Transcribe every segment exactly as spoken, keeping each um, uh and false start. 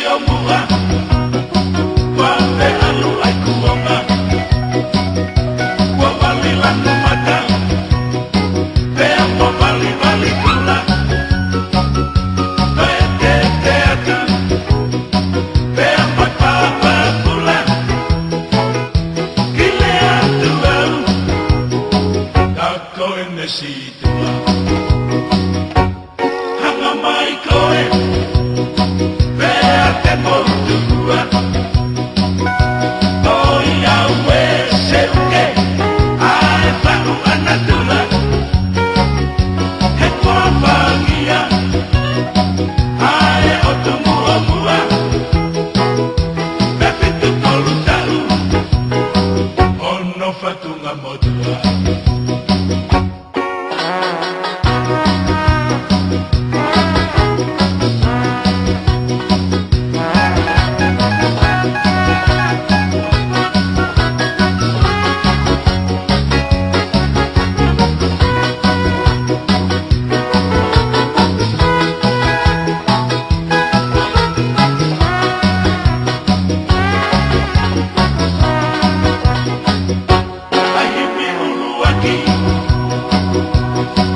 Sio muʻa, ua te alu ai kuonga. Ua vali lanu mata, pea mo vali vali kula. Toe tete atu, pea mo papa kula. Ki le atu au, ka ko e ne situa. Hanga mai koe, pea te mou tuʻua. ʻOiauē, seuke, ʻa e faʻu ʻa natula. He kuo fangia ʻa e ʻotu muʻomuʻa. Pea fitu tolu taʻu, ono fatunga motuʻa. ʻAi himi ʻuluaki,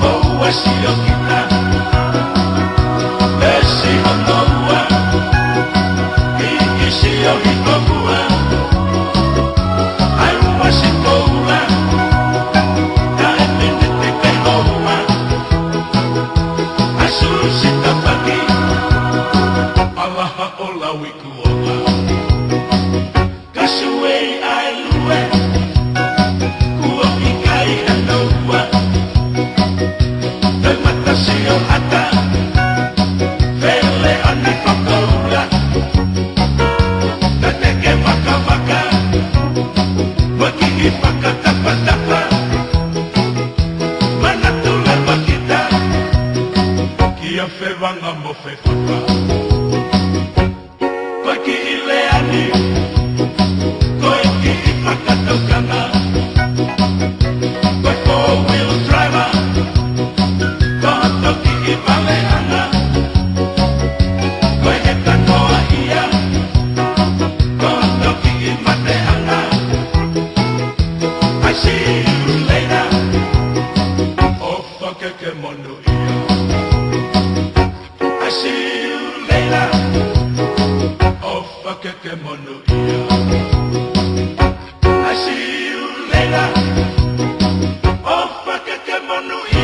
ʻoua sio kita. Pea sio hono ua, ʻikai sio hifo ua. ʻAi ua si koula, taʻe miniti pē ʻoua. ʻAi susi tapaki, ʻa laha ʻo lauikuonga. Ka suei ʻa e lue, kuo ʻikai hano ua. Toe mata sio ʻata, fele ani fakaula. Tateke vakavaka, mo e kiʻi fakatapatapa. Manatu leva kita, kia Fevanga mo Fefaka. Ko e kiʻi lea ni, ko e kiʻi fakatokanga. Ko e four wheel driver, ko hoto kiʻi valeʻanga. Ko e heka noa ia, ko hoto kiʻi mateʻanga. I see you later, ʻo fakeke monūʻia. I see you later, ʻo fakeke monūʻia. I see you later, ʻo fakeke monūʻia.